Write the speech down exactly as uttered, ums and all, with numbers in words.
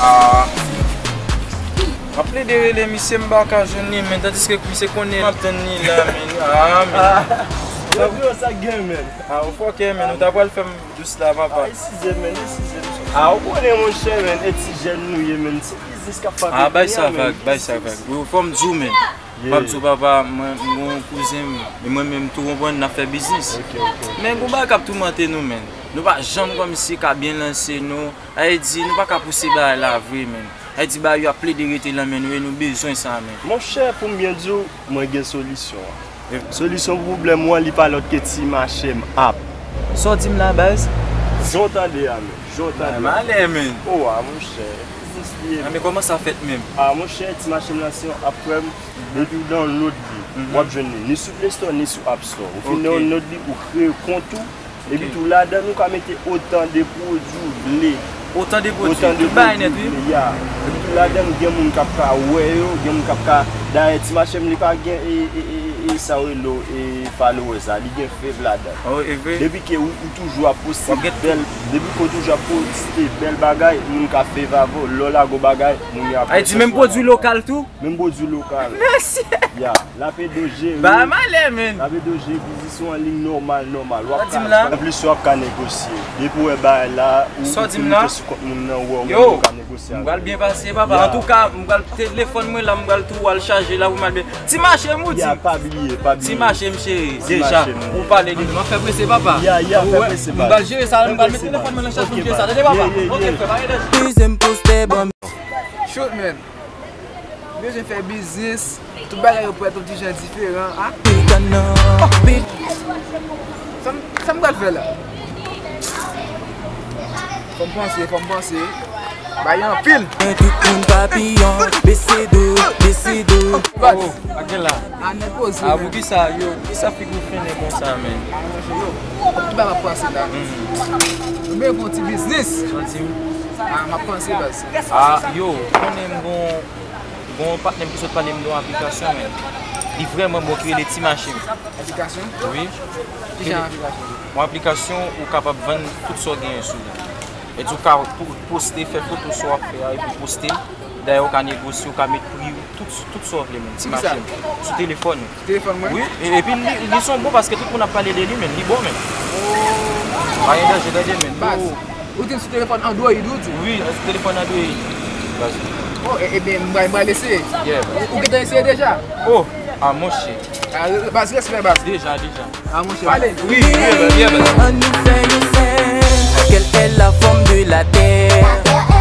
Ah. M ap plede rele misye, m pa ka jwenn li, men tandiske misye konnen m ap tann li la, men. Ah, men. Yo, yo, sa gen, men. Ah, ou fòkè, men. Ou ta pral fè m dous la, papa. Ah, e sizè, men, e sizè. Ah, ou konnen, monchè, men, e ti jèn nou ye, men. Se biznis k ap fè. Ah, bay sa vag, bay sa vag. Wi, fò m di w, men. Fò m di w, papa, mwen, m gon kouzen m, e mwen menm tou, konprann, n ap fè biznis. Ok, ok, ok. Men gon bagay k ap toumante nou, men. Nou pa janm kòmsi ka byen lanse nou. Sa vle di, nou pa ka pouse bagay la vre, men. Sa vle di, bagay yo ap plede rete nan men nou, e nou bezwen sa, men. Monchè, pou m byen di w, mwen gen solisyon an. Solisyon pou pwoblèm ou an, li pa lòt ke ti mache m ap. Sa w di m la, baz? Jan w tande a, men. Jan w tande a. Malè, men. O, a, monchè. Biznis li ye. Ah, men kòman sa fèt menm? A, monchè, ti mache m lan se yon ap, frè m. Depi w download li, w ap jwenn li ni sou Play Store, ni sou App Store. Ou fin download li, ou kreye kont ou, epi tou ladan l, ou ka mete otan de pwodui w vle. Otan de pwodui, tout bagay nèt, wi. Ya. Epi tou ladan l, gen moun k ap ka wè yo, gen moun k ap ka, dayè, ti mache m, li pa gen, e, e, e, e, sa w rele w, e, followers la, li gen fev ladan l. Oh, e vre? Depi ke ou, ou toujou ap poste bèl, depi ke ou toujou ap poste bèl bagay, moun ka fev avè w, lè w lage yon bagay, moun yo ap... Ay, di menm pwodui lokal tou? Menm pwodui lokal. Mèsi. Ya, l ap ede w jere. Ba malè, men. L ap ede w jere biznis ou an liy nòmal, nòmal. W ap ka, anplis, w ap ka negosye. Depi w wè bagay la, ou, ou klike sou kont moun nan, ou wè ou menm ou ka negosye avè l. M pral byen pase, papa. Ya. Antouka, m pral, telefòn mwen la, m pral tou al chaje la pou m al byen. Ti mache m, ou di. Ya, pa bliye, pa bliye. Ti mache m, cheri. Deja, ou pale de li. M ap fè prese, papa. Ya, ya, fè prese, baz. M pral jere sa, m pral mete telefòn mwen nan chaj pou m jere sa. Tande, papa? Ok, frè, pa gen danje. Dezyèm postè, ban m. Shoot, man. M bezwen fè biznis. Tout bagay yo pral yon ti jan diferan. Ah. Sa m, sa m pral fè la? Fò m panse, fò m panse. Bagay anpil. Tout moun papiyon, bese do, bese do. Baz. Oh, ak gen la. A nèg poze. Ah, poukisa, yo, poukisa figi w fennen konsa, men? Ah, monchè, yo. Tout bagay m ap panse la. Mhm. Nou bezwen fè yon ti biznis. Sa w di m? Ah, m ap panse, baz. Ah, yo, konnen m gon Gon patnè m ki sot pale m de yon aplikasyon, men. Li vrèman bon, ki rele Ti Mache M. Aplikasyon? Wi. Ki jan aplikasyon? Yon aplikasyon ou kapab vann tout sa w genyen sou li. E di ou ka po-, poste, fè foto sa w ap fè a, epi poste l. Dayè, ou ka negosye, ou ka met pri ou, tout, tout sa w vle, men. Ti Mache M. Sou telefòn ou. Telefòn mwen? Wi, e, epi li, li se yon bon paske tout moun ap pale de li, men li bon, men. Oh. Pa gen danje, tande, men. Baz, ou di m sou telefòn Android ou di? Wi, sou telefòn Android. Baz. Oh, e, ebyen, m pral, m pral eseye. Yeah, baz. Ou, ou gentan eseye deja? Oh, ah, monchè. Ah, baz, respè, baz. Deja, deja. Ah, monchè, pale. Wi, wi, yeah, baz, yeah, baz. Ann nou fè yon sèn, kèl è la fòm de la tè.